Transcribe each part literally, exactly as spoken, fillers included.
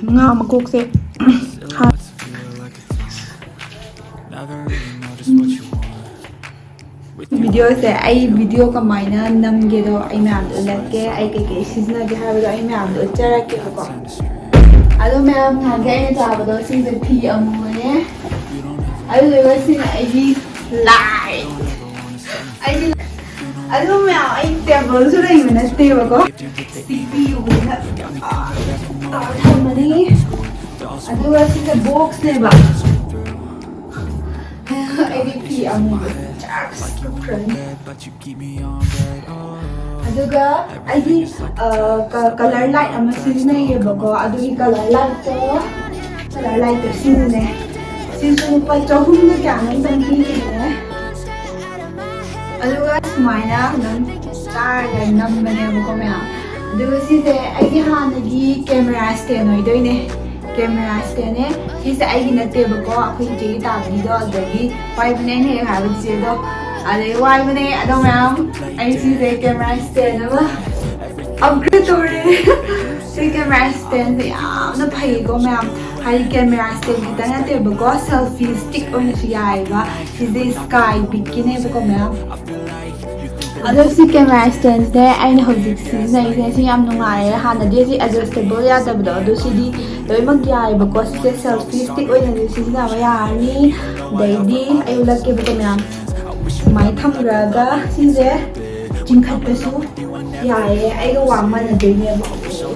ꯉꯥ ꯃꯀꯣꯛꯁꯦ ꯍꯥ- ꯚꯤꯗꯤꯑꯣꯁꯦ ꯑꯩ ꯚꯤꯗꯤꯑꯣ ꯀꯃꯥꯏꯅ ꯅꯝꯒꯦꯗꯣ ꯑꯩ ꯃꯌꯥꯝꯗꯣ ꯎꯠꯂꯛꯀꯦ꯫ ꯑꯩ ꯀꯩꯀꯩ ꯁꯤꯖꯤꯟꯅꯒꯦ ꯍꯥꯏꯕꯗꯣ ꯑꯩ ꯃꯌꯥꯝꯗꯣ ꯎꯠꯆꯔꯛꯀꯦꯕꯀꯣ꯫ ꯑꯗꯣ ꯃꯌꯥꯝ, ꯅꯍꯥꯟꯒꯤ ꯑꯩꯅ ꯆꯥꯕꯗꯣ ꯁꯤꯁꯦ ꯐꯤ ꯑꯃꯨꯕꯅꯦ꯫ ꯑꯗꯨꯗꯨꯒ ꯁꯤꯅ ꯑꯩꯒꯤ ꯂꯥꯏ꯫ ꯑꯩꯒꯤ ꯑꯗꯨ ꯃꯌꯥꯝ ꯑꯩ ꯇꯦꯕꯜꯁꯨ ꯂꯩꯕ ꯅꯠꯇꯦꯕꯀꯣ꯫ ꯁꯤ ꯄꯤꯌꯨꯕꯅꯤꯅ ꯊꯝꯃꯅꯤ꯫ ꯑꯗꯨꯒ ꯁꯤꯁꯦ ꯕꯣꯛꯁꯅꯦꯕ꯫ ꯑꯩꯗꯤ ꯐꯤ ꯑꯃꯨꯕꯁꯦ ꯆꯥꯛ ꯁꯨꯈ꯭ꯔꯅꯤ꯫ ꯑꯗꯨꯒ ꯑꯩꯗꯤ ꯀꯂꯔ ꯂꯥꯏꯠ ꯑꯃ ꯁꯤꯖꯤꯟꯅꯩꯌꯦꯕꯀꯣ꯫ ꯑꯗꯨꯒꯤ ꯀꯂꯔ ꯂꯥꯏꯠꯇꯣ ꯀꯂꯔ ꯂꯥꯏꯠꯇꯣ ꯁꯤꯅꯅꯦ꯫ ꯁꯤꯁꯨ ꯂꯨꯄꯥ ꯆꯍꯨꯝꯒ ꯀꯌꯥꯅꯣꯝꯇꯪ ꯄꯤꯈꯤꯕꯅꯦ꯫ ꯑꯗꯨꯒ ꯁꯨꯃꯥꯏꯅ ꯑꯗꯨꯝ ꯆꯥꯔꯒ ꯅꯝꯕꯅꯦꯕꯀꯣ ꯃꯌꯥꯝ꯫ ꯑꯗꯨꯒ ꯁꯤꯁꯦ ꯑꯩꯒꯤ ꯍꯥꯟꯅꯒꯤ ꯀꯦꯃꯦꯔꯥ ꯁ꯭ꯇꯦꯟ ꯑꯣꯏꯗꯣꯏꯅꯦ꯫ ꯀꯦꯃꯦꯔꯥ ꯁ꯭ꯇꯦꯟꯅꯦ꯫ ꯁꯤꯁꯦ ꯑꯩꯒꯤ ꯅꯠꯇꯦꯕꯀꯣ, ꯑꯩꯈꯣꯏ ꯏꯆꯦꯒꯤ ꯇꯥꯕꯤꯗꯣ꯫ ꯑꯗꯒꯤ ꯋꯥꯏꯕꯅꯦ ꯑꯩꯅ ꯍꯦꯛ ꯍꯥꯏꯕ ꯆꯦꯗꯣ꯫ ꯑꯗꯩ ꯋꯥꯏꯕꯅꯦ꯫ ꯑꯗꯣ ꯃꯌꯥꯝ, ꯑꯩ ꯁꯤꯁꯦ ꯀꯦꯃꯦꯔꯥ ꯁ꯭ꯇꯦꯟ ꯑꯃ ꯑꯞꯒ꯭ꯔꯦꯗ ꯇꯧꯔꯦ꯫ ꯁꯤ ꯀꯦꯃꯦꯔꯥ ꯁ꯭ꯇꯦꯟꯁꯦ ꯌꯥꯝꯅ ꯐꯩꯀꯣ ꯃꯌꯥꯝ꯫ ꯍꯥꯏꯗꯤ ꯀꯦꯃꯦꯔꯥ ꯁ꯭ꯇꯦꯟ ꯈꯛꯇ ꯅꯠꯇꯦꯕꯀꯣ, ꯁꯦꯜꯐꯤ ꯁ꯭ꯇꯤꯛ ꯑꯣꯏꯅꯁꯨ ꯌꯥꯏꯑꯕ꯫ ꯁꯤꯁꯦ ꯁ꯭ꯀꯥꯏ ꯕꯤꯛꯀꯤꯅꯦꯕꯀꯣ ꯃꯌꯥꯝ꯫ ꯑꯗꯣ ꯁꯤ ꯀꯦꯃꯦꯔꯥ ꯁ꯭ꯇꯦꯟꯁꯦ ꯑꯩꯅ ꯍꯧꯖꯤꯛ ꯁꯤꯖꯤꯟꯅꯔꯤꯁꯦ꯫ ꯁꯤ ꯌꯥꯝ ꯅꯨꯡꯉꯥꯏꯔꯦ꯫ ꯍꯥꯟꯅꯗꯤ ꯑꯁꯤ ꯑꯦꯗꯖꯁꯇꯦꯕꯜ ꯌꯥꯗꯕꯗꯣ, ꯑꯗꯨ ꯁꯤꯗꯤ ꯂꯣꯏꯅꯃꯛ ꯌꯥꯏꯑꯕꯀꯣ꯫ ꯁꯤꯁꯦ ꯁꯦꯜꯐꯤ ꯁ꯭ꯇꯤꯛ ꯑꯣꯏꯅꯁꯨ ꯁꯤꯖꯤꯟꯅꯕ ꯌꯥꯔꯅꯤ꯫ ꯑꯗꯩꯗꯤ ꯑꯩ ꯎꯠꯂꯛꯀꯦꯕꯀꯣ ꯃꯌꯥꯝ꯫ ꯁꯨꯃꯥꯏꯅ ꯊꯝꯈ꯭ꯔꯒ ꯁꯤꯁꯦ ꯆꯤꯡꯈꯠꯄꯁꯨ ꯌꯥꯏꯌꯦ꯫ ꯑꯩꯒ ꯋꯥꯡ ꯃꯥꯟꯅꯗꯣꯏꯅꯦꯕ꯫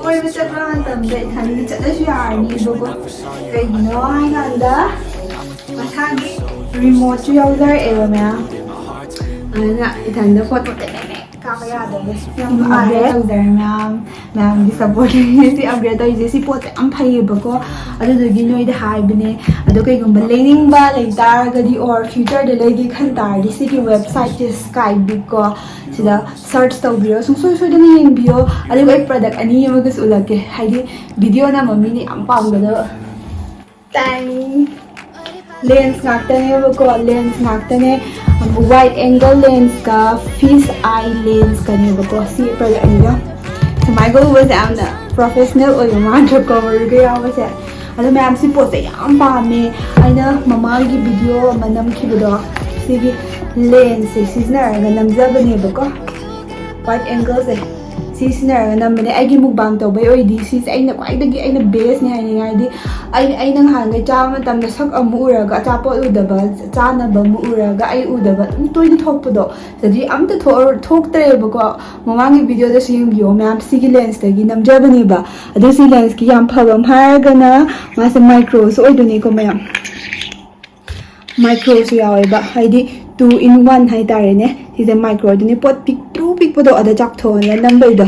ꯀꯣꯏꯕ ꯆꯠꯄ ꯃꯇꯝꯗ ꯏꯊꯟꯗ ꯆꯠꯂꯁꯨ ꯌꯥꯔꯅꯤꯕꯀꯣ꯫ ꯀꯩꯒꯤꯅꯣ ꯍꯥꯏꯀꯥꯟꯗ ꯃꯁꯥꯒꯤ ꯔꯤꯃꯣꯠꯁꯨ ꯌꯥꯎꯖꯔꯛꯑꯦꯕ ꯃꯌꯥꯝ꯫ ꯑꯗꯨꯅ ꯏꯊꯟꯗ ꯐꯣꯇꯣ ꯇꯦꯛ ꯇꯦꯛ ꯇꯦꯛ ꯀꯥꯞꯄ ꯌꯥꯗꯣꯏꯅꯦ꯫ ꯌꯥꯝ ꯅꯨꯡꯉꯥꯏꯔꯦ꯫ ꯇꯧꯖꯔꯦ ꯃꯌꯥꯝ꯫ ꯃꯌꯥꯝꯒꯤ ꯁꯞꯄꯣꯔꯠ ꯂꯩꯔꯤꯁꯦ ꯁꯤ ꯑꯞꯒ꯭ꯔꯦꯗ ꯇꯧꯔꯤꯁꯦ꯫ ꯁꯤ ꯄꯣꯠꯁꯦ ꯌꯥꯝ ꯐꯩꯌꯦꯕꯀꯣ꯫ ꯑꯗꯨꯗꯨꯒꯤ ꯅꯣꯏꯗ ꯍꯥꯏꯕꯅꯦ꯫ ꯑꯗꯣ ꯀꯩꯒꯨꯝꯕ ꯂꯩꯅꯤꯡꯕ ꯂꯩ ꯇꯥꯔꯒꯗꯤ, or ꯐ꯭ꯌꯨꯆꯔꯗ ꯂꯩꯒꯦ ꯈꯟ ꯇꯥꯔꯗꯤ, ꯁꯤꯒꯤ ꯋꯦꯕꯁꯥꯏꯠꯁꯦ ꯁ꯭ꯀꯥꯏ ꯕꯤꯛ ꯀꯣ, ꯁꯤꯗ ꯁꯔꯆ ꯇꯧꯕꯤꯔꯣ꯫ ꯁꯨꯡꯁꯣꯏ ꯁꯣꯏꯗꯅ ꯌꯦꯡꯕꯤꯌꯣ꯫ ꯑꯗꯨꯒ ꯑꯩ ꯄ꯭ꯔꯗꯛ ꯑꯅꯤ ꯑꯃꯒꯁꯨ ꯎꯠꯂꯛꯀꯦ꯫ ꯍꯥꯏꯗꯤ ꯚꯤꯗꯤꯑꯣ ꯅꯝꯕ ꯃꯤꯅ ꯌꯥꯝ ꯄꯥꯝꯒꯗꯕ꯫ ꯇꯥꯏ꯫ ꯂꯦꯟꯁ ꯉꯥꯛꯇꯅꯦꯕꯀꯣ, ꯂꯦꯟꯁ ꯉꯥꯛꯇꯅꯦ꯫ ꯋꯥꯏꯗ ꯑꯦꯡꯒꯜ ꯂꯦꯟꯁꯀ ꯐꯤꯁ ꯑꯥꯏ ꯂꯦꯟꯁꯀꯅꯦꯕꯀꯣ ꯁꯤ ꯄ꯭ꯔꯗꯛ ꯑꯅꯤꯗꯣ꯫ ꯁꯨꯃꯥꯏꯒ ꯎꯕꯁꯦ ꯌꯥꯝꯅ ꯄ꯭ꯔꯣꯐꯦꯁꯅꯦꯜ ꯑꯣꯏꯕ ꯃꯥꯟꯗ꯭ꯔꯣ, ꯀꯣꯕꯔꯒ ꯌꯥꯎꯕꯁꯦ? ꯑꯗꯣ ꯃꯌꯥꯝ, ꯁꯤ ꯄꯣꯠꯁꯦ ꯌꯥꯝ ꯄꯥꯝꯃꯦ꯫ ꯑꯩꯅ ꯃꯃꯥꯡꯒꯤ ꯚꯤꯗꯤꯑꯣ ꯑꯃ ꯅꯝꯈꯤꯕꯗꯣ, ꯁꯤꯒꯤ ꯂꯦꯟꯁꯁꯦ ꯁꯤꯖꯤꯟꯅꯔꯒ ꯅꯝꯖꯕꯅꯦꯕꯀꯣ꯫ ꯋꯥꯏꯗ ꯑꯦꯡꯒꯜꯁꯦ ꯁꯤ ꯁꯤꯖꯤꯟꯅꯔꯒ ꯅꯝꯕꯅꯦ꯫ ꯑꯩꯒꯤ ꯃꯨꯛꯕꯥꯡ ꯇꯧꯕꯩ ꯑꯣꯏꯗꯤ ꯁꯤꯁꯦ ꯑꯩꯅ ꯈ꯭ꯋꯥꯏꯗꯒꯤ ꯑꯩꯅ ꯕꯦꯁꯅꯦ ꯍꯥꯏꯅꯤꯡꯉꯥꯏꯗꯤ꯫ ꯑꯩ ꯑꯩꯅ ꯅꯍꯥꯟꯈꯩ ꯆꯥꯕ ꯃꯇꯝꯗ ꯁꯛ ꯑꯃꯨꯛ ꯎꯔꯒ, ꯑꯆꯥꯄꯣꯠ ꯎꯗꯕ, ꯆꯥꯅꯕ ꯑꯃꯨꯛ ꯎꯔꯒ ꯑꯩ ꯎꯗꯕ ꯑꯗꯨꯝ ꯇꯣꯏꯅ ꯊꯣꯛꯄꯗꯣ, ꯁꯤꯗꯗꯤ ꯑꯝꯇ ꯊꯣꯛꯑ- ꯊꯣꯛꯇ꯭ꯔꯦꯕꯀꯣ꯫ ꯃꯃꯥꯡꯒꯤ ꯚꯤꯗꯤꯑꯣꯗꯁꯨ ꯌꯦꯡꯕꯤꯌꯣ ꯃꯌꯥꯝ, ꯁꯤꯒꯤ ꯂꯦꯟꯁꯇꯒꯤ ꯅꯝꯖꯕꯅꯦꯕ꯫ ꯑꯗꯨ ꯁꯤ ꯂꯦꯟꯁꯀꯤ ꯌꯥꯝ ꯐꯕ ꯑꯃ ꯍꯥꯏꯔꯒꯅ ꯃꯥꯁꯦ ꯃꯥꯏꯀ꯭ꯔꯣꯁꯨ ꯑꯣꯏꯗꯣꯏꯅꯤꯀꯣ ꯃꯌꯥꯝ, ꯃꯥꯏꯀ꯭ꯔꯣꯁꯨ ꯌꯥꯎꯋꯦꯕ, ꯍꯥꯏꯗꯤ two in one ꯍꯥꯏꯇꯥꯔꯦꯅꯦ꯫ ꯁꯤꯁꯦ ꯃꯥꯏꯀ꯭ꯔꯣ ꯑꯣꯏꯗꯣꯏꯅꯤ, ꯄꯣꯠ ꯄꯤꯛꯇ꯭ꯔꯨ ꯄꯤꯛꯄꯗꯣ ꯑꯗ ꯆꯥꯛꯊꯣꯛꯑꯒ ꯅꯝꯕꯩꯗꯣ꯫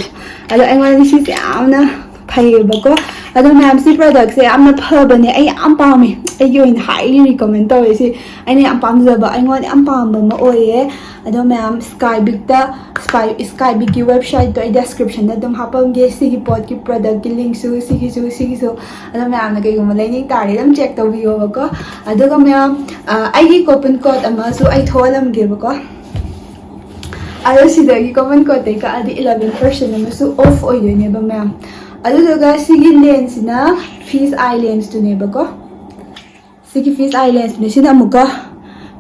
ꯑꯗꯣ ꯑꯩꯉꯣꯟꯗꯗꯤ ꯁꯤꯁꯦ ꯌꯥꯝꯅ ꯐꯩꯌꯦꯕꯀꯣ꯫ ꯑꯗꯣ ꯃꯌꯥꯝ, ꯁꯤ ꯄ꯭ꯔꯗꯛꯁꯦ ꯌꯥꯝꯅ ꯐꯕꯅꯦ, ꯑꯩ ꯌꯥꯝ ꯄꯥꯝꯃꯦ꯫ ꯑꯩꯒꯤ ꯑꯣꯏꯅ highly recommend ꯇꯧꯋꯦ ꯁꯤ, ꯑꯩꯅ ꯌꯥꯝ ꯄꯥꯝꯖꯕ, ꯑꯩꯉꯣꯟꯗ ꯌꯥꯝ ꯄꯥꯝꯕ ꯑꯃ ꯑꯣꯏꯌꯦ꯫ ꯑꯗꯣ ꯃꯌꯥꯝ, ꯁ꯭ꯀꯥꯏ ꯕꯤꯛꯇ, ꯁ꯭ꯀꯥꯏ ꯁ꯭ꯀꯥꯏ ꯕꯤꯛꯀꯤ ꯋꯦꯕꯁꯥꯏꯠꯇꯣ ꯑꯩ ꯗꯦꯁꯀ꯭ꯔꯤꯞꯁꯟꯗ ꯑꯗꯨꯝ ꯍꯥꯞꯄꯝꯒꯦ, ꯁꯤꯒꯤ ꯄꯣꯠꯀꯤ ꯄ꯭ꯔꯗꯛꯀꯤ ꯂꯤꯡꯁꯨ, ꯁꯤꯒꯤꯁꯨ, ꯁꯤꯒꯤꯁꯨ꯫ ꯑꯗꯣ ꯃꯌꯥꯝꯅ ꯀꯩꯒꯨꯝꯕ ꯂꯩꯅꯤꯡ ꯇꯥꯔꯗꯤ ꯑꯗꯨꯝ ꯆꯦꯛ ꯇꯧꯕꯤꯌꯣꯕꯀꯣ꯫ ꯑꯗꯨꯒ ꯃꯌꯥꯝ, ꯑ, ꯑꯩꯒꯤ ꯀꯣꯄꯟ ꯀꯣꯗ ꯑꯃꯁꯨ ꯑꯩ ꯊꯣꯛꯍꯜꯂꯝꯒꯦꯕꯀꯣ꯫ ꯑꯗꯣ ꯁꯤꯗꯒꯤ ꯀꯣꯄꯟ ꯀꯣꯗꯇꯩ ꯀꯛꯑꯗꯤ eleven percent ꯑꯃꯁꯨ ꯑꯣꯐ ꯑꯣꯏꯗꯣꯏꯅꯦꯕ ꯃꯌꯥꯝ꯫ ꯑꯗꯨꯗꯨꯒ ꯁꯤꯒꯤ ꯂꯦꯟꯁꯁꯤꯅ ꯐꯤꯁ ꯑꯥꯏ ꯂꯦꯟꯁꯇꯨꯅꯦꯕꯀꯣ꯫ ꯁꯤꯒꯤ ꯐꯤꯁ ꯑꯥꯏ ꯂꯦꯟꯁꯅꯦ꯫ ꯁꯤꯅ ꯑꯃꯨꯛꯀ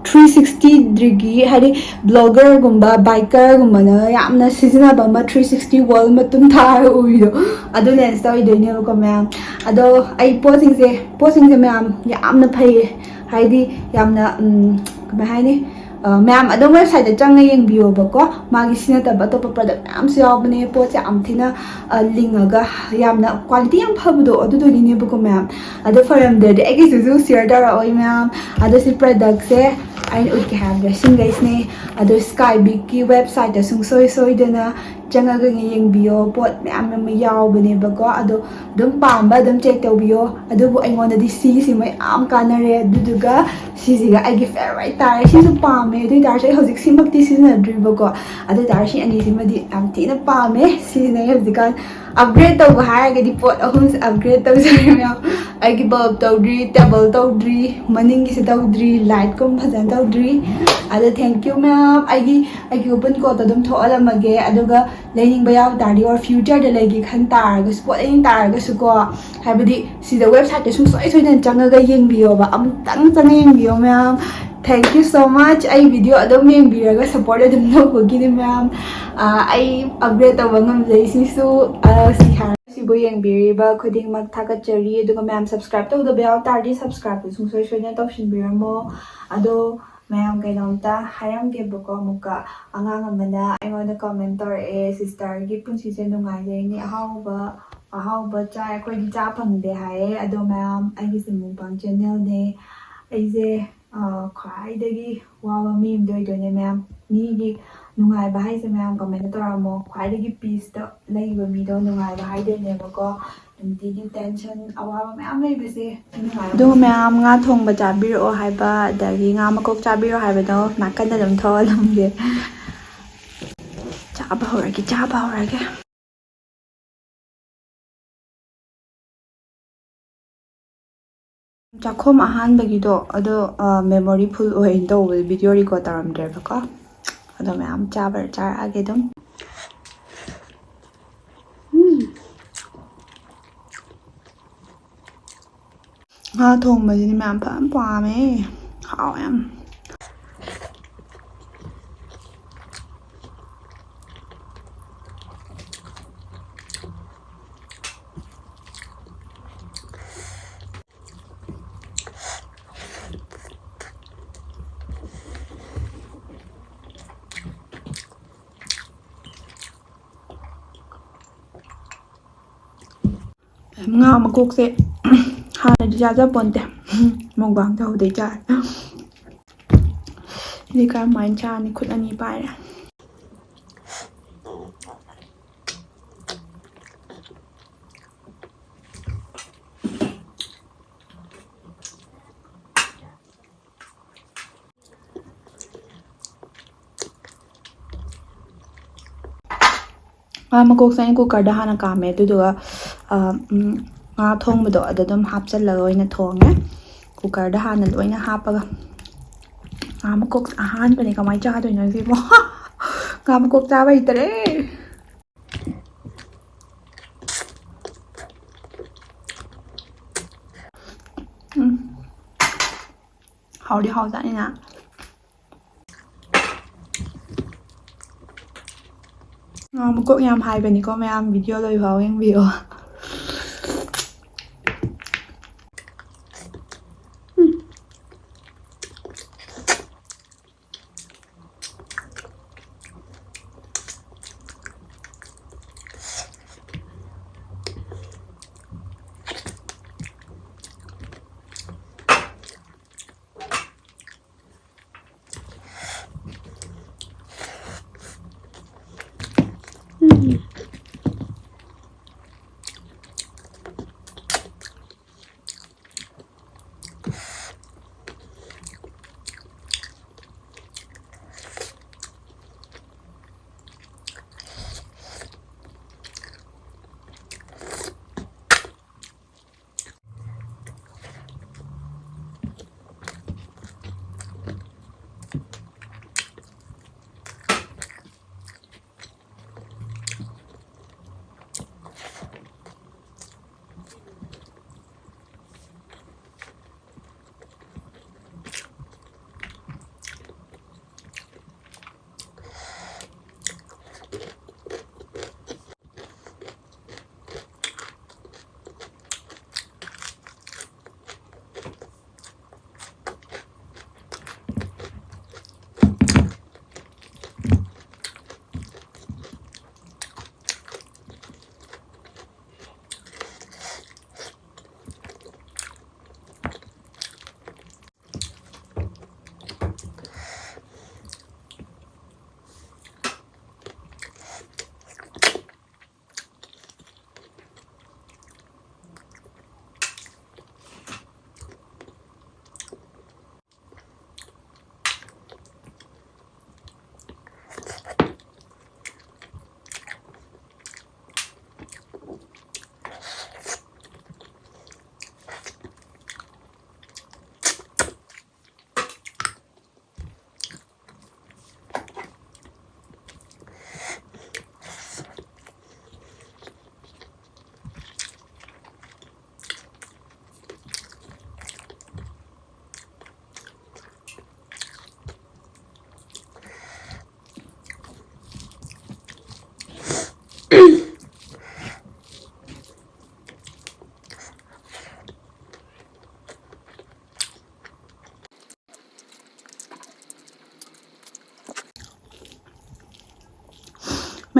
three sixty degree, ꯍꯥꯏꯗꯤ ꯕ꯭ꯂꯣꯒꯔꯒꯨꯝꯕ, ꯕꯥꯏꯀꯔꯒꯨꯝꯕꯅ ꯌꯥꯝꯅ ꯁꯤꯖꯤꯟꯅꯕ ꯑꯃ, three sixty world ꯃꯇꯨꯝ ꯊꯥꯔꯒ ꯎꯕꯤꯗꯣ, ꯑꯗꯨ ꯂꯦꯟꯁꯇ ꯑꯣꯏꯗꯣꯏꯅꯦꯕꯀꯣ ꯃꯌꯥꯝ꯫ ꯑꯗꯣ ꯑꯩ ꯄꯣꯠꯁꯤꯡꯁꯦ, ꯄꯣꯠꯁꯤꯡꯁꯦ ꯃꯌꯥꯝ ꯌꯥꯝꯅ ꯐꯩꯌꯦ, ꯍꯥꯏꯗꯤ ꯌꯥꯝꯅ, ꯎꯝ, ꯀꯃꯥꯏ ꯍꯥꯏꯅꯤ, ꯑ, ꯃꯌꯥꯝ ꯑꯗꯨꯝ ꯋꯦꯕꯁꯥꯏꯠꯇ ꯆꯪꯉ ꯌꯦꯡꯕꯤꯌꯣꯕꯀꯣ꯫ ꯃꯥꯒꯤ ꯁꯤ ꯅꯠꯇꯕ ꯑꯇꯣꯞꯄ ꯄ꯭ꯔꯗꯛ ꯃꯌꯥꯝꯁꯨ ꯌꯥꯎꯕꯅꯦ, ꯄꯣꯠꯁꯦ ꯌꯥꯝ ꯊꯤꯅ, ꯑ, ꯂꯤꯡꯉꯒ ꯌꯥꯝꯅ ꯀ꯭ꯋꯥꯂꯤꯇꯤ ꯌꯥꯝ ꯐꯕꯗꯣ ꯑꯗꯨꯗꯨꯒꯤꯅꯦꯕꯀꯣ ꯃꯌꯥꯝ꯫ ꯑꯗꯣ ꯐꯔꯝꯗ꯭ꯔꯗꯤ ꯑꯩꯒꯤꯁꯤꯁꯨ ꯁꯤꯌꯔ ꯇꯧꯔꯛꯑꯣ ꯃꯌꯥꯝ꯫ ꯑꯗꯣ ꯁꯤ ꯄ꯭ꯔꯗꯛꯁꯦ ꯑꯩꯅ ꯎꯠꯀꯦ ꯍꯥꯏꯕꯗ ꯁꯤꯡꯈꯩꯁꯤꯅꯦ꯫ ꯑꯗꯣ ꯁ꯭ꯀꯥꯏ ꯕꯤꯛꯀꯤ ꯋꯦꯕꯁꯥꯏꯠꯇ ꯁꯨꯡꯁꯣꯏ ꯁꯣꯏꯗꯅ ꯆꯪꯉꯒ ꯌꯦꯡꯕꯤꯌꯣ, ꯄꯣꯠ ꯃꯌꯥꯝ ꯑꯃ ꯌꯥꯎꯕꯅꯦꯕꯀꯣ꯫ ꯑꯗꯣ ꯑꯗꯨꯝ ꯄꯥꯝꯕ ꯑꯗꯨꯝ ꯆꯦꯛ ꯇꯧꯕꯤꯌꯣ꯫ ꯑꯗꯨꯕꯨ ꯑꯩꯉꯣꯟꯗꯗꯤ ꯁꯤꯒꯤꯁꯤꯃ ꯌꯥꯝ ꯀꯥꯟꯅꯔꯦ꯫ ꯑꯗꯨꯗꯨꯒ ꯁꯤꯁꯤꯒ ꯑꯩꯒꯤ ꯐꯦꯚꯔꯥꯏꯠ ꯇꯥꯔꯦ꯫ ꯁꯤꯁꯨ ꯄꯥꯝꯃꯦ, ꯑꯗꯨ ꯑꯣꯏ ꯇꯥꯔꯁꯨ ꯑꯩ ꯍꯧꯖꯤꯛ ꯁꯤꯃꯛꯇꯤ ꯁꯤꯖꯤꯟꯅꯗ꯭ꯔꯤꯕꯀꯣ꯫ ꯑꯗꯨ ꯑꯣꯏ ꯇꯥꯔꯁꯨ ꯁꯤ ꯑꯅꯤꯁꯤꯃꯗꯤ ꯌꯥꯝ ꯊꯤꯅ ꯄꯥꯝꯃꯦ, ꯁꯤꯖꯤꯟꯅꯩ ꯍꯧꯖꯤꯛꯀꯥꯟ꯫ ꯑꯞꯒ꯭ꯔꯦꯗ ꯇꯧꯕ ꯍꯥꯏꯔꯒꯗꯤ ꯄꯣꯠ ꯑꯍꯨꯝꯁꯦ ꯑꯞꯒ꯭ꯔꯦꯗ ꯇꯧꯖꯔꯦ ꯃꯌꯥꯝ꯫ ꯑꯩꯒꯤ ꯕꯜꯕ ꯇꯧꯗ꯭ꯔꯤ, ꯇꯦꯕꯜ ꯇꯧꯗ꯭ꯔꯤ, ꯃꯅꯤꯡꯒꯤꯁꯦ ꯇꯧꯗ꯭ꯔꯤ, ꯂꯥꯏꯠꯀꯨꯝꯕ ꯐꯖꯅ ꯇꯧꯗ꯭ꯔꯤ꯫ ꯑꯗꯣ ꯊꯦꯡꯀ꯭ꯌꯨ ꯃꯌꯥꯝ꯫ ꯑꯩꯒꯤ ꯑꯩꯒꯤ ꯀꯨꯄꯟ ꯀꯣꯗꯇꯣ ꯑꯗꯨꯝ ꯊꯣꯛꯍꯜꯂꯝꯃꯒꯦ꯫ ꯑꯗꯨꯒ ꯂꯩꯅꯤꯡꯕ ꯌꯥꯎ ꯇꯥꯔꯗꯤ, ꯑꯣꯔ ꯐ꯭ꯌꯨꯆꯔꯗ ꯂꯩꯒꯦ ꯈꯟ ꯇꯥꯔꯒꯁꯨ, ꯄꯣꯠ ꯂꯩꯅꯤꯡ ꯇꯥꯔꯒꯁꯨꯀꯣ, ꯍꯥꯏꯕꯗꯤ ꯁꯤꯗ ꯋꯦꯕꯁꯥꯏꯠꯇ ꯁꯨꯡꯁꯣꯏ ꯁꯣꯏꯗꯅ ꯆꯪꯉꯒ ꯌꯦꯡꯕꯤꯌꯣꯕ, ꯑꯃꯨꯛꯇꯪ ꯆꯪꯉ ꯌꯦꯡꯕꯤꯌꯣ ꯃꯌꯥꯝ꯫ Thank you so much꯫ ꯑꯩ ꯚꯤꯗꯤꯑꯣ ꯑꯗꯨꯝ ꯌꯦꯡꯕꯤꯔꯒ ꯁꯞꯄꯣꯔꯠ ꯑꯗꯨꯝ ꯇꯧꯕꯒꯤꯅꯤ ꯃꯌꯥꯝ꯫ ꯑꯥ, ꯑꯩ ꯑꯞꯒ꯭ꯔꯦꯗ ꯇꯧꯕ ꯉꯝꯖꯩ ꯁꯤꯁꯨ, ꯑꯥ, ꯁꯤ ꯍꯥꯏꯔ ꯁꯤꯕꯨ ꯌꯦꯡꯕꯤꯔꯤꯕ ꯈꯨꯗꯤꯡꯃꯛ ꯊꯥꯒꯠꯆꯔꯤ꯫ ꯑꯗꯨꯒ ꯃꯌꯥꯝ ꯁꯕꯁꯀ꯭ꯔꯥꯏꯕ ꯇꯧꯗꯕ ꯌꯥꯎ ꯇꯥꯔꯗꯤ ꯁꯕꯁꯀ꯭ꯔꯥꯏꯕꯇꯨ ꯁꯨꯡꯁꯣꯏ ꯁꯣꯏꯗꯅ ꯇꯧꯁꯤꯟꯕꯤꯔꯝꯃꯣ꯫ ꯑꯗꯣ ꯃꯌꯥꯝ ꯀꯩꯅꯣꯝꯇ ꯍꯥꯏꯔꯝꯒꯦꯕꯀꯣ꯫ ꯑꯃꯨꯛꯀ ꯑꯉꯥꯡ ꯑꯃꯅ ꯑꯩꯉꯣꯟꯗ ꯀꯃꯦꯟ ꯇꯧꯔꯛꯑꯦ, "ꯁꯤꯁꯇꯔꯒꯤ ꯄꯨꯟꯁꯤꯁꯦ ꯅꯨꯡꯉꯥꯏꯖꯩꯅꯦ, ꯑꯍꯥꯎꯕ ꯑꯍꯥꯎꯕ ꯆꯥꯏ, ꯑꯩꯈꯣꯏꯗꯤ ꯆꯥ ꯐꯪꯗꯦ" ꯍꯥꯏꯌꯦ꯫ ꯑꯗꯣ ꯃꯌꯥꯝ, ꯑꯩꯒꯤꯁꯦ ꯃꯨꯛꯕꯥꯡ ꯆꯦꯅꯦꯜꯅꯦ꯫ ꯑꯩꯁꯦ, ꯑ, ꯈ꯭ꯋꯥꯏꯗꯒꯤ ꯋꯥꯕ ꯃꯤ ꯑꯃꯗꯤ ꯑꯣꯏꯗꯣꯏꯅꯦ ꯃꯌꯥꯝ꯫ ꯃꯤꯒꯤ ꯅꯨꯡꯉꯥꯏꯕ ꯍꯥꯏꯁꯦ ꯃꯌꯥꯝ ꯀꯃꯦꯟꯇ ꯇꯧꯔꯝꯃꯣ, ꯈ꯭ꯋꯥꯏꯗꯒꯤ ꯄꯤꯁꯇ ꯂꯩꯕ ꯃꯤꯗꯣ ꯅꯨꯡꯉꯥꯏꯕ ꯍꯥꯏꯗꯣꯏꯅꯦꯕꯀꯣ꯫ ꯅꯨꯡꯇꯤꯒꯤ ꯇꯦꯟꯁꯟ, ꯑꯋꯥꯕ ꯃꯌꯥꯝ ꯂꯩꯕꯁꯦ ꯅꯨꯡꯉꯥꯏꯕ ꯑꯗꯨ ꯃꯌꯥꯝ ꯉꯥ ꯊꯣꯡꯕ ꯆꯥꯕꯤꯔꯛꯑꯣ ꯍꯥꯏꯕ, ꯑꯗꯒꯤ ꯉꯥ ꯃꯀꯣꯛ ꯆꯥꯕꯤꯔꯛꯑꯣ ꯍꯥꯏꯕꯗꯣ ꯅꯥꯀꯟꯗ ꯑꯗꯨꯝ ꯊꯣꯛꯍꯜꯂꯝꯒꯦ꯫ ꯆꯥꯕ ꯍꯧꯔꯒꯦ, ꯆꯥꯕ ꯍꯧꯔꯒꯦ꯫ ꯆꯥꯛꯈꯣꯝ ꯑꯍꯥꯟꯕꯒꯤꯗꯣ ꯑꯗꯣ, ꯑ, ꯃꯦꯃꯣꯔꯤ ꯐꯨꯜ ꯑꯣꯏꯅ ꯇꯧꯕꯗ ꯚꯤꯗꯤꯑꯣ ꯔꯦꯀꯣꯔꯗ ꯇꯧꯔꯝꯗ꯭ꯔꯦꯕꯀꯣ꯫ ꯑꯗꯣ ꯃꯌꯥꯝ ꯆꯥꯕ ꯆꯥꯔꯛꯑꯒꯦ ꯑꯗꯨꯝ꯫ ꯎꯝ꯫ ꯉꯥ ꯊꯣꯡꯕꯁꯤꯗꯤ ꯃꯌꯥꯝ ꯐꯖꯅ ꯄꯥꯝꯃꯦ꯫ ꯍꯥꯎꯋꯦ ꯌꯥꯝ꯫ ꯉꯥ ꯃꯀꯣꯛꯁꯦ ꯍꯥꯟꯅꯗꯤ ꯆꯥꯖꯄꯣꯟꯇꯦ꯫ ꯃꯨꯛꯕꯥꯡ ꯇꯧꯕꯗꯩ ꯆꯥꯔꯦ꯫ ꯁꯤꯗꯤ ꯀꯔꯝꯍꯥꯏꯅ ꯆꯥꯅꯤ? ꯈꯨꯠ ꯑꯅꯤ ꯄꯥꯏꯔꯦ꯫ ꯉꯥ ꯃꯀꯣꯛꯁꯦ ꯑꯩꯅ ꯀꯨꯀꯔꯗ ꯍꯥꯟꯅ ꯀꯥꯝꯃꯦ, ꯑꯗꯨꯗꯨꯒ, ꯑ, ꯎꯝ, ꯉꯥ ꯊꯣꯡꯕꯗꯣ ꯑꯗ ꯑꯗꯨꯝ ꯍꯥꯞꯆꯜꯂꯒ ꯑꯣꯏꯅ ꯊꯣꯡꯉꯦ꯫ ꯀꯨꯀꯔꯗ ꯍꯥꯟꯅ ꯂꯣꯏꯅ ꯍꯥꯞꯄꯒ꯫ ꯉꯥ ꯃꯀꯣꯛꯁꯦ ꯑꯍꯥꯟꯕꯅꯦ, ꯀꯃꯥꯏꯅ ꯆꯥꯗꯣꯏꯅꯣ ꯁꯤꯕꯣ? ꯉꯥ ꯃꯀꯣꯛ ꯆꯥꯕ ꯍꯩꯇꯔꯦ꯫ ꯎꯝ꯫ ꯍꯥꯎꯗꯤ ꯍꯥꯎꯖꯥꯠꯅꯤꯅ꯫ ꯉꯥ ꯃꯀꯣꯛ ꯌꯥꯝ ꯍꯥꯏꯕꯅꯤꯀꯣ ꯃꯌꯥꯝ, video ꯂꯣꯏꯐꯥꯎ ꯌꯦꯡꯕꯤꯌꯣ꯫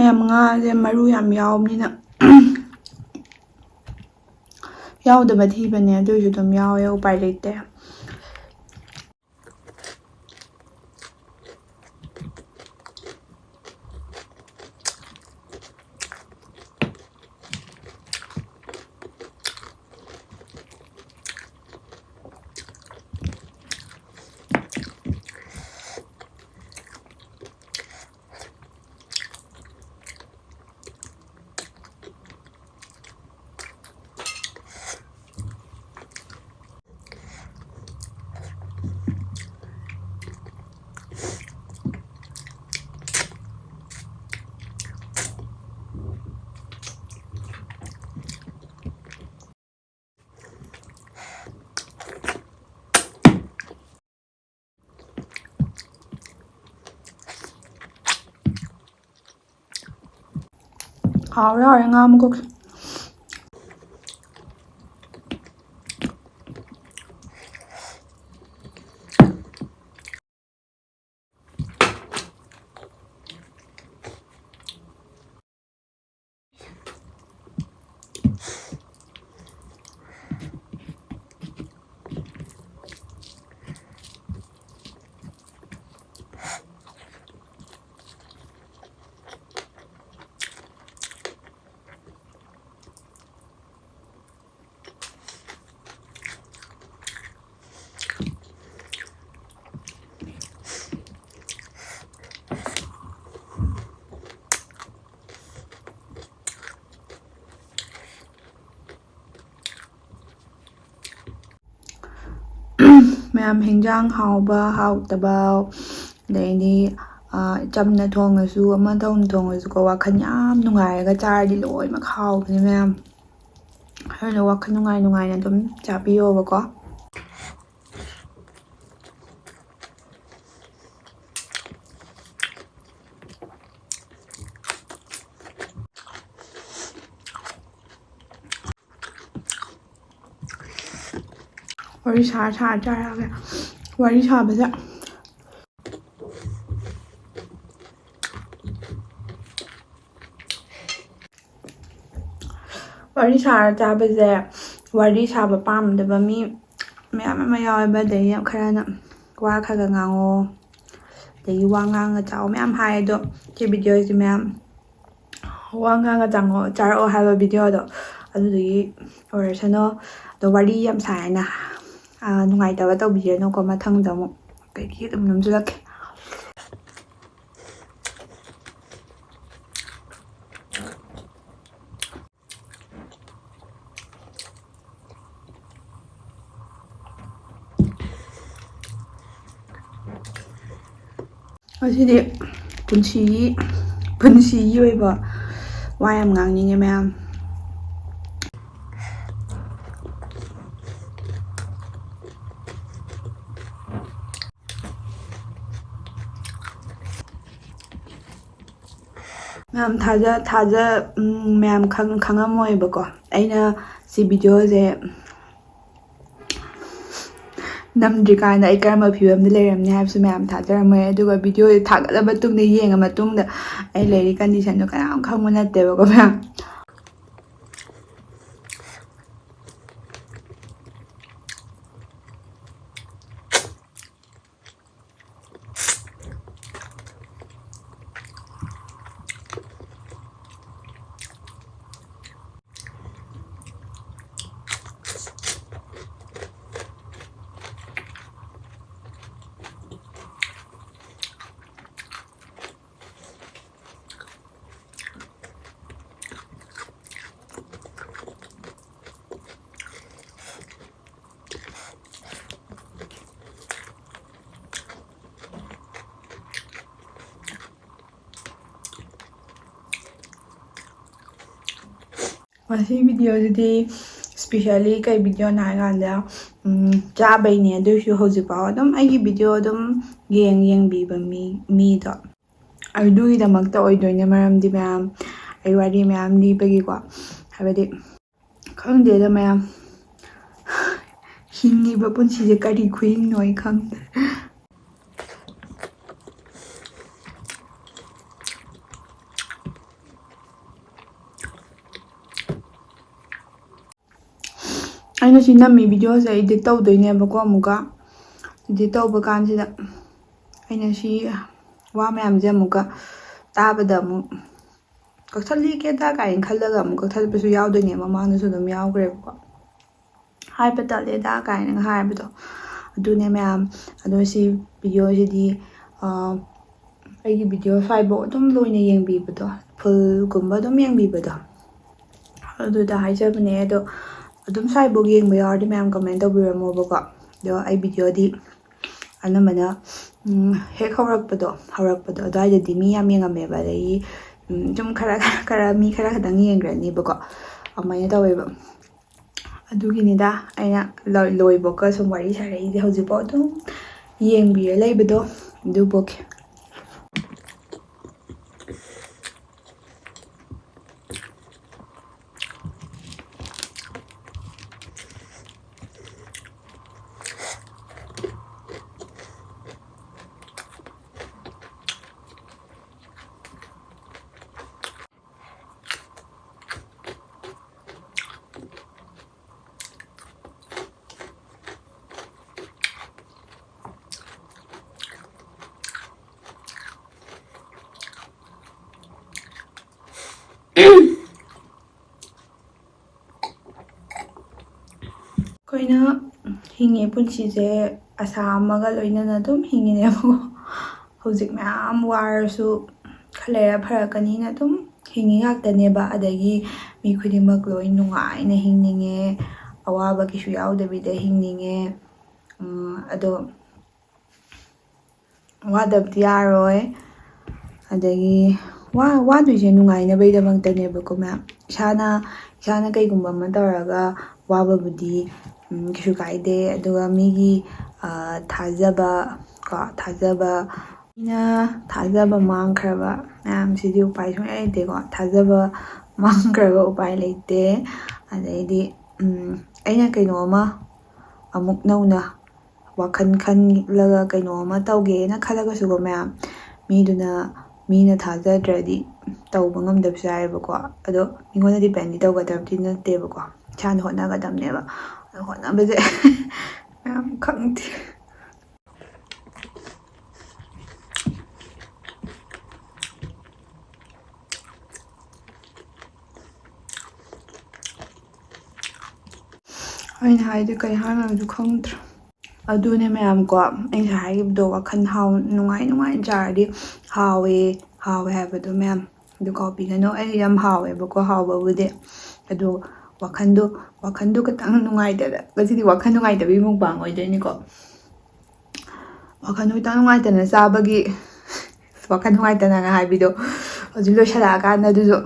ꯃꯌꯥꯝ ꯉꯥꯁꯦ ꯃꯔꯨ ꯌꯥꯝ ꯌꯥꯎꯕꯅꯤꯅ ꯌꯥꯎꯗꯕ ꯊꯤꯕꯅꯦ, ꯑꯗꯨꯏꯁꯨ ꯑꯗꯨꯝ ꯌꯥꯎꯋꯦ, ꯎꯄꯥꯏ ꯂꯩꯇꯦ꯫ ꯍꯥꯎꯔꯦ, ꯍꯥꯎꯔꯦ ꯉꯥ ꯃꯀꯣꯛꯁꯦ꯫ ꯃꯌꯥꯝ ꯍꯤꯟꯖꯥꯡ ꯍꯥꯎꯕ ꯍꯥꯎꯇꯕ, ꯑꯗꯩꯗꯤ, ꯑ, ꯆꯝꯅ ꯊꯣꯡꯉꯁꯨ ꯑꯃ ꯇꯧꯅ ꯊꯣꯡꯉꯁꯨꯀꯣ, ꯋꯥꯈꯜ ꯌꯥꯝ ꯅꯨꯡꯉꯥꯏꯔꯒ ꯆꯥꯔꯗꯤ ꯂꯣꯏꯅꯃꯛ ꯍꯥꯎꯕꯅꯦ ꯃꯌꯥꯝ꯫ ꯑꯗꯨꯅ ꯋꯥꯈꯜ ꯅꯨꯡꯉꯥꯏ ꯅꯨꯡꯉꯥꯏꯅ ꯑꯗꯨꯝ ꯆꯥꯕꯤꯌꯣꯕꯀꯣ꯫ ꯋꯥꯔꯤ ꯁꯥꯔ ꯁꯥꯔ ꯆꯥꯔꯛꯑꯒꯦ꯫ ꯋꯥꯔꯤ ꯁꯥꯕꯁꯦ ꯋꯥꯔꯤ ꯁꯥꯔ ꯆꯥꯕꯁꯦ, ꯋꯥꯔꯤ ꯁꯥꯕ ꯄꯥꯝꯗꯕ ꯃꯤ ꯃꯌꯥꯝ ꯑꯃ ꯌꯥꯎꯋꯦꯕ꯫ ꯑꯗꯩ ꯌꯥꯝ ꯈꯔꯅ ꯋꯥ ꯈꯔ ꯈꯔ ꯉꯥꯡꯉꯣ, ꯑꯗꯒꯤ ꯋꯥ ꯉꯥꯡꯉ ꯆꯥꯎ ꯃꯌꯥꯝ ꯍꯥꯏ꯫ ꯑꯗꯣ ꯁꯤ ꯚꯤꯗꯤꯑꯣꯁꯤ ꯃꯌꯥꯝ ꯋꯥ ꯉꯥꯡꯉ ꯆꯥꯉꯣ-, ꯆꯥꯔꯛꯑꯣ ꯍꯥꯏꯕ ꯚꯤꯗꯤꯑꯣꯗꯣ ꯑꯗꯨꯗꯨꯒꯤ ꯑꯣꯏꯔꯁꯅꯨ꯫ ꯑꯗꯣ ꯋꯥꯔꯤ ꯌꯥꯝ ꯁꯥꯏꯅ, ꯑꯥ, ꯅꯨꯡꯉꯥꯏꯇꯕ ꯇꯧꯕꯤꯔꯅꯨꯀꯣ꯫ ꯃꯊꯪꯗ ꯑꯃꯨꯛ ꯀꯩꯒꯤ ꯑꯗꯨꯝ ꯅꯝꯁꯤꯜꯂꯛꯀꯦ꯫ ꯉꯁꯤꯗꯤ ꯄꯨꯟꯁꯤꯒꯤ, ꯄꯨꯟꯁꯤꯒꯤ ꯑꯣꯏꯕ ꯋꯥ ꯌꯥꯝ ꯉꯥꯡꯅꯤꯡꯉꯦ ꯃꯌꯥꯝ꯫ ꯃꯌꯥꯝ ꯊꯥꯖ-, ꯊꯥꯖ-, ꯎꯝ, ꯃꯌꯥꯝ ꯈꯪ-, ꯈꯪꯉꯝꯃꯣꯏꯕꯀꯣ, ꯑꯩꯅ ꯁꯤ ꯚꯤꯗꯤꯑꯣꯁꯦ ꯅꯝꯗ꯭ꯔꯤꯀꯥꯟꯗ ꯑꯩ ꯀꯔꯝꯕ ꯐꯤꯕꯝꯗ ꯂꯩꯔꯝꯅꯤ ꯍꯥꯏꯕꯁꯨ ꯃꯌꯥꯝ ꯊꯥꯖꯔꯝꯃꯣꯏ꯫ ꯑꯗꯨꯒ ꯚꯤꯗꯤꯑꯣꯁꯦ ꯊꯥꯒꯠꯂ ꯃꯇꯨꯡꯗ, ꯌꯦꯡꯉ ꯃꯇꯨꯡꯗ ꯑꯩ ꯂꯩꯔꯤ ꯀꯟꯗꯤꯁꯟꯗꯣ ꯀꯅꯥꯝ ꯈꯪꯕ ꯅꯠꯇꯦꯕꯀꯣ ꯃꯌꯥꯝ꯫ ꯉꯁꯤ ꯚꯤꯗꯤꯑꯣꯁꯤꯗꯤ specially ꯀꯩ ꯚꯤꯗꯤꯑꯣꯅꯣ ꯍꯥꯏꯀꯥꯟꯗ, ꯎꯝ, ꯆꯥꯕꯩꯅꯦ꯫ ꯑꯗꯨꯏꯁꯨ ꯍꯧꯖꯤꯛꯐꯥꯎ ꯑꯗꯨꯝ ꯑꯩꯒꯤ ꯚꯤꯗꯤꯑꯣ ꯑꯗꯨꯝ ꯌꯦꯡ ꯌꯦꯡꯕꯤꯕ ꯃꯤ, ꯃꯤꯗꯣ, ꯑꯗꯨꯒꯤꯗꯃꯛꯇ ꯑꯣꯏꯗꯣꯏꯅꯦ꯫ ꯃꯔꯝꯗꯤ ꯃꯌꯥꯝ, ꯑꯩ ꯋꯥꯔꯤ ꯃꯌꯥꯝ ꯂꯤꯕꯒꯤꯀꯣ, ꯍꯥꯏꯕꯗꯤ, ꯈꯪꯗꯦꯗ ꯃꯌꯥꯝ, ꯍꯤꯡꯉꯤꯕ ꯄꯨꯟꯁꯤꯁꯦ ꯀꯔꯤ ꯈꯨꯍꯤꯡꯅꯣ ꯑꯩ ꯈꯪꯗꯦ꯫ ꯑꯩꯅ ꯁꯤ ꯅꯝꯃꯤ videoꯁꯦ edit ꯇꯧꯗꯣꯏꯅꯦꯕꯀꯣ꯫ ꯑꯃꯨꯛꯀ edit ꯇꯧꯕ ꯀꯥꯟꯁꯤꯗ ꯑꯩꯅ ꯁꯤ ꯋꯥ ꯃꯌꯥꯝꯁꯦ ꯑꯃꯨꯛꯀ ꯇꯥꯕꯗ ꯑꯃꯨꯛ "ꯀꯛꯊꯠꯂꯤꯒꯦꯗ" ꯀꯥꯏꯅ ꯈꯜꯂꯒ ꯑꯃꯨꯛ ꯀꯛꯊꯠꯄꯁꯨ ꯌꯥꯎꯗꯣꯏꯅꯦ꯫ ꯃꯃꯥꯡꯗꯁꯨ ꯑꯗꯨꯝ ꯌꯥꯎꯈ꯭ꯔꯦꯕꯀꯣ, "ꯍꯥꯏꯕ ꯇꯜꯂꯦꯗ" ꯀꯥꯏꯅꯒ ꯍꯥꯏꯕꯗꯣ꯫ ꯑꯗꯨꯅꯦ ꯃꯌꯥꯝ꯫ ꯑꯗꯣ ꯁꯤ videoꯁꯤꯗꯤ, ꯑ, ꯑꯩꯒꯤ video ꯁ꯭ꯋꯥꯏꯐꯥꯎ ꯑꯗꯨꯝ ꯂꯣꯏꯅ ꯌꯦꯡꯕꯤꯕꯗꯣ, fullꯒꯨꯝꯕ ꯑꯗꯨꯝ ꯌꯦꯡꯕꯤꯕꯗꯣ, ꯑꯗꯨꯗ ꯍꯥꯏꯖꯕꯅꯦ꯫ ꯑꯗꯣ ꯑꯗꯨꯝ ꯁ꯭ꯋꯥꯏꯐꯥꯎ ꯌꯦꯡꯕ ꯌꯥꯎꯔꯗꯤ ꯃꯌꯥꯝ comment ꯇꯧꯕꯤꯔꯝꯃꯣꯕꯀꯣ꯫ ꯑꯗꯣ ꯑꯩ videoꯗꯤ ꯑꯅꯝꯕꯅ, ꯎꯝ, ꯍꯦꯛ ꯍꯧꯔꯛꯄꯗꯣ, ꯍꯧꯔꯛꯄꯗꯣ ꯑꯗꯨꯋꯥꯏꯗꯗꯤ ꯃꯤ ꯌꯥꯝ ꯌꯦꯡꯉꯝꯃꯦꯕ꯫ ꯑꯗꯒꯤ, ꯎꯝ, ꯁꯨꯝ ꯈꯔ, ꯈꯔ, ꯃꯤ ꯈꯔ ꯈꯛꯇꯪ ꯌꯦꯡꯈ꯭ꯔꯅꯤꯕꯀꯣ, ꯑꯗꯨꯃꯥꯏꯅ ꯇꯧꯋꯦꯕ꯫ ꯑꯗꯨꯒꯤꯅꯤꯗ ꯑꯩꯅ ꯂꯣꯏ-, ꯂꯣꯏꯕꯒ ꯁꯨꯝ ꯋꯥꯔꯤ ꯁꯥꯔꯛꯏꯁꯦ꯫ ꯍꯧꯖꯤꯛꯐꯥꯎ ꯑꯗꯨꯝ ꯌꯦꯡꯕꯤꯔ ꯂꯩꯕꯗꯣ ꯑꯗꯨꯕꯨꯒꯤ꯫ ꯑꯩꯈꯣꯏꯅ ꯍꯤꯡꯉꯤ ꯄꯨꯟꯁꯤꯁꯦ ꯑꯁꯥ ꯑꯃꯒ ꯂꯣꯏꯅꯅ ꯑꯗꯨꯝ ꯍꯤꯡꯉꯤꯅꯦꯕꯀꯣ꯫ ꯍꯧꯖꯤꯛ ꯃꯌꯥꯝ ꯋꯥꯔꯁꯨ ꯈꯔ ꯂꯩꯔ ꯐꯔꯛꯀꯅꯤꯅ ꯑꯗꯨꯝ ꯍꯤꯡꯉꯤ ꯉꯥꯛꯇꯅꯦꯕ꯫ ꯑꯗꯒꯤ ꯃꯤ ꯈꯨꯗꯤꯡꯃꯛ ꯂꯣꯏ ꯅꯨꯡꯉꯥꯏꯅ ꯍꯤꯡꯅꯤꯡꯉꯦ, ꯑꯋꯥꯕ ꯀꯩꯁꯨ ꯌꯥꯎꯗꯕꯤꯗ ꯍꯤꯡꯅꯤꯡꯉꯦ꯫ ꯎꯝ, ꯑꯗꯣ ꯋꯥꯗꯕꯗꯤ ꯌꯥꯔꯣꯏ꯫ ꯑꯗꯒꯤ ꯋꯥ-, ꯋꯥꯗꯣꯏꯁꯦ ꯅꯨꯡꯉꯥꯏꯅꯕꯒꯤꯗꯃꯛꯇꯅꯦꯕꯀꯣ ꯃꯌꯥꯝ꯫ ꯏꯁꯥꯅ, ꯏꯁꯥꯅ ꯀꯩꯒꯨꯝꯕ ꯑꯃ ꯇꯧꯔꯒ ꯋꯥꯕꯕꯨꯗꯤ, ꯎꯝ, ꯀꯩꯁꯨ ꯀꯥꯏꯗꯦ꯫ ꯑꯗꯨꯒ ꯃꯤꯒꯤ, ꯑ, ꯊꯥꯖꯕ, ꯀꯣ, ꯊꯥꯖꯕ, ꯃꯤꯅ ꯊꯥꯖꯕ ꯃꯥꯡꯈ꯭ꯔꯕ ꯃꯌꯥꯝꯁꯤꯗꯤ ꯎꯄꯥꯏ ꯁꯨꯡꯂꯩ ꯂꯩꯇꯦꯀꯣ꯫ ꯊꯥꯖꯕ ꯃꯥꯡꯈ꯭ꯔꯕ ꯎꯄꯥꯏ ꯂꯩꯇꯦ꯫ ꯑꯗꯩꯗꯤ, ꯎꯝ, ꯑꯩꯅ ꯀꯩꯅꯣꯝꯃ ꯑꯃꯨꯛ ꯅꯧꯅ ꯋꯥꯈꯜ ꯈꯜꯂꯒ ꯀꯩꯅꯣ ꯑꯃ ꯇꯧꯒꯦꯅ ꯈꯜꯂꯒꯁꯨꯀꯣ ꯃꯌꯥꯝ, ꯃꯤꯗꯨꯅ, ꯃꯤꯅ ꯊꯥꯖꯗ꯭ꯔꯗꯤ ꯇꯧꯕ ꯉꯝꯗꯕꯁꯨ ꯌꯥꯎꯋꯦꯕꯀꯣ꯫ ꯑꯗꯣ ꯃꯤꯉꯣꯟꯗ dependꯗꯤ ꯇꯧꯒꯗꯕꯗꯤ ꯅꯠꯇꯦꯕꯀꯣ꯫ ꯏꯁꯥꯅ ꯍꯣꯠꯅꯒꯗꯕꯅꯦꯕ꯫ ꯑꯗꯣ ꯍꯣꯠꯅꯕꯁꯦ ꯃꯌꯥꯝ ꯈꯪꯗꯦ꯫ ꯑꯩꯅ ꯍꯥꯏꯗꯤ ꯀꯩ ꯍꯥꯏꯅꯣꯁꯨ ꯈꯪꯗ꯭ꯔꯦ꯫ ꯑꯗꯨꯅꯦ ꯃꯌꯥꯝ ꯀꯣ, ꯑꯩ ꯉꯁꯥꯏ ꯍꯥꯏꯈꯤꯕꯗꯣ, ꯋꯥꯈꯜ ꯍꯥꯎ-, ꯅꯨꯡꯉꯥꯏ ꯅꯨꯡꯉꯥꯏꯅ ꯆꯥꯔꯗꯤ ꯍꯥꯎꯋꯦ, ꯍꯥꯎꯋꯦ ꯍꯥꯏꯕꯗꯣ ꯃꯌꯥꯝ꯫ ꯑꯗꯨ ꯀꯥꯎꯕꯤꯒꯅꯨ, ꯑꯩ ꯌꯥꯝ ꯍꯥꯎꯋꯦꯕꯀꯣ ꯍꯥꯎꯕꯕꯨꯗꯤ꯫ ꯑꯗꯨ ꯋꯥꯈꯜꯗꯣ, ꯋꯥꯈꯜꯗꯣ ꯈꯤꯇꯪ ꯅꯨꯡꯉꯥꯏꯇꯅ, ꯉꯁꯤꯗꯤ ꯋꯥꯈꯜ ꯅꯨꯡꯉꯥꯏꯇꯕꯒꯤ ꯃꯨꯛꯕꯥꯡ ꯑꯣꯏꯗꯣꯏꯅꯤꯀꯣ꯫ ꯋꯥꯈꯜ ꯈꯤꯇꯪ ꯅꯨꯡꯉꯥꯏꯇꯅ ꯆꯥꯕꯒꯤ, ꯋꯥꯈꯜ ꯅꯨꯡꯉꯥꯏꯇꯅꯒ ꯍꯥꯏꯕꯤꯗꯣ ꯍꯧꯖꯤꯛ ꯂꯣꯏꯁꯤꯜꯂꯛꯑꯀꯥꯟꯗ ꯑꯗꯨꯁꯨ꯫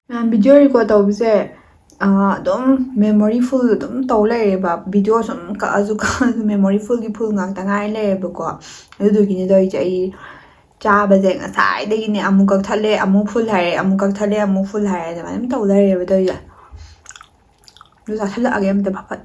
ꯃꯌꯥꯝ, video record ꯇꯧꯕꯁꯦ, ꯑꯥ, ꯑꯗꯨꯝ memory full ꯑꯗꯨꯝ ꯇꯧ ꯂꯩꯔꯦꯕ꯫ Video ꯁꯨꯝ ꯀꯛꯑꯁꯨ ꯀꯛꯑꯁꯨ memory fullꯒꯤ full ꯉꯥꯛꯇ ꯉꯥꯏ ꯂꯩꯔꯦꯕꯀꯣ꯫ ꯑꯗꯨꯗꯨꯒꯤꯅꯦ ꯇꯧꯔꯤꯁꯦ꯫ ꯑꯩ ꯆꯥꯕꯁꯦ ꯉꯁꯥꯏꯗꯒꯤꯅꯦ ꯑꯃꯨꯛ ꯀꯛꯊꯠꯂꯦ, ꯑꯃꯨꯛ full ꯍꯥꯏꯔꯦ, ꯑꯃꯨꯛ ꯀꯛꯊꯠꯂꯦ, ꯑꯃꯨꯛ full ꯍꯥꯏꯔꯦ, ꯑꯗꯨꯃꯥꯏꯅ ꯑꯗꯨꯝ ꯇꯧ ꯂꯩꯔꯦꯕ ꯇꯧꯔꯤꯁꯦ꯫ ꯑꯗꯨ ꯆꯥꯁꯤꯜꯂꯛꯑꯒꯦ ꯑꯝꯇ ꯐꯠ ꯐꯠ꯫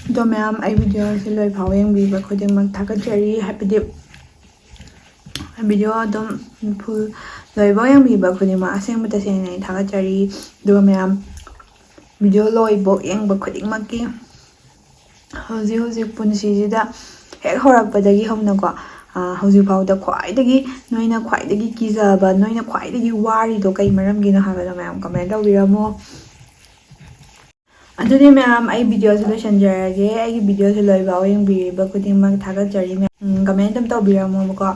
ꯑꯗꯣ ꯃꯌꯥꯝ, ꯑꯩ video ꯑꯁꯤ ꯂꯣꯏ ꯐꯥꯎꯕ ꯌꯦꯡꯕꯤꯕ ꯈꯨꯗꯤꯡꯃꯛ ꯊꯥꯒꯠꯆꯔꯤ꯫ ꯍꯥꯏꯕꯗꯤ video ꯑꯗꯨꯝ full ꯂꯣꯏꯐꯥꯎ ꯌꯦꯡꯕꯤꯕ ꯈꯨꯗꯤꯡꯃꯛ ꯑꯁꯦꯡꯕ ꯇꯁꯦꯡꯅ ꯑꯩ ꯊꯥꯒꯠꯆꯔꯤ꯫ ꯑꯗꯨꯒ ꯃꯌꯥꯝ, ꯚꯤꯗꯤꯑꯣ ꯂꯣꯏꯕꯧ ꯌꯦꯡꯕ ꯈꯨꯗꯤꯡꯃꯛꯀꯤ ꯍꯧꯖꯤꯛ ꯍꯧꯖꯤꯛ ꯄꯨꯟꯁꯤꯁꯤꯗ ꯍꯦꯛ ꯍꯧꯔꯛꯄꯗꯒꯤ ꯍꯧꯅꯀꯣ, ꯑ, ꯍꯧꯖꯤꯛꯐꯥꯎꯗ ꯈ꯭ꯋꯥꯏꯗꯒꯤ, ꯅꯣꯏꯅ ꯈ꯭ꯋꯥꯏꯗꯒꯤ ꯀꯤꯖꯕ, ꯅꯣꯏꯅ ꯈ꯭ꯋꯥꯏꯗꯒꯤ ꯋꯥꯔꯤꯗꯣ ꯀꯩ ꯃꯔꯝꯒꯤꯅꯣ ꯍꯥꯏꯕꯗꯣ ꯃꯌꯥꯝ ꯀꯃꯦꯟ ꯇꯧꯕꯤꯔꯝꯃꯣ꯫ ꯑꯗꯨꯗꯤ ꯃꯌꯥꯝ, ꯑꯩ ꯚꯤꯗꯤꯑꯣꯁꯦ ꯂꯣꯏꯁꯤꯟꯖꯔꯒꯦ꯫ ꯑꯩꯒꯤ ꯚꯤꯗꯤꯑꯣꯁꯦ ꯂꯣꯏꯕ ꯌꯦꯡꯕꯤꯔꯤꯕ ꯈꯨꯗꯤꯡꯃꯛ ꯊꯥꯒꯠꯆꯔꯤ ꯃꯌꯥꯝ꯫ ꯎꯝ, ꯀꯃꯦꯟ ꯑꯗꯨꯝ ꯇꯧꯕꯤꯔꯝꯃꯣꯕꯀꯣ꯫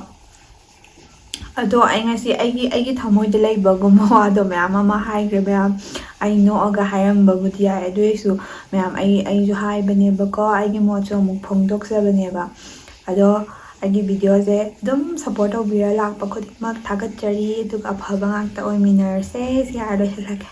ꯑꯗꯣ ꯑꯩ ꯉꯁꯤ ꯑꯩꯒꯤ, ꯑꯩꯒꯤ ꯊꯃꯣꯏꯗ ꯂꯩꯕꯒꯨꯝꯕ ꯋꯥꯗꯣ ꯃꯌꯥꯝ ꯑꯃ ꯍꯥꯏꯈ꯭ꯔꯦ ꯃꯌꯥꯝ꯫ ꯑꯩ ꯅꯣꯛꯑꯒ ꯍꯥꯏꯔꯝꯕꯕꯨꯗꯤ ꯌꯥꯏ, ꯑꯗꯨ ꯑꯣꯏꯔꯁꯨ ꯃꯌꯥꯝ, ꯑꯩ, ꯑꯩꯁꯨ ꯍꯥꯏꯕꯅꯦꯕꯀꯣ, ꯑꯩꯒꯤ ꯃꯣꯠꯁꯨ ꯑꯃꯨꯛ ꯐꯣꯡꯗꯣꯛꯆꯕꯅꯦꯕ꯫ ꯑꯗꯣ ꯑꯩꯒꯤ ꯚꯤꯗꯤꯑꯣꯁꯦ ꯑꯗꯨꯝ ꯁꯞꯄꯣꯔꯠ ꯇꯧꯕꯤꯔ ꯂꯥꯛꯄ ꯈꯨꯗꯤꯡꯃꯛ ꯊꯥꯒꯠꯆꯔꯤ, ꯑꯗꯨꯒ ꯑꯐꯕ ꯉꯥꯛꯇ ꯑꯣꯏꯃꯤꯟꯅꯔꯁꯦ꯫ ꯁꯤ ꯍꯥꯏꯔ ꯂꯣꯏꯁꯤꯜꯂꯒꯦ꯫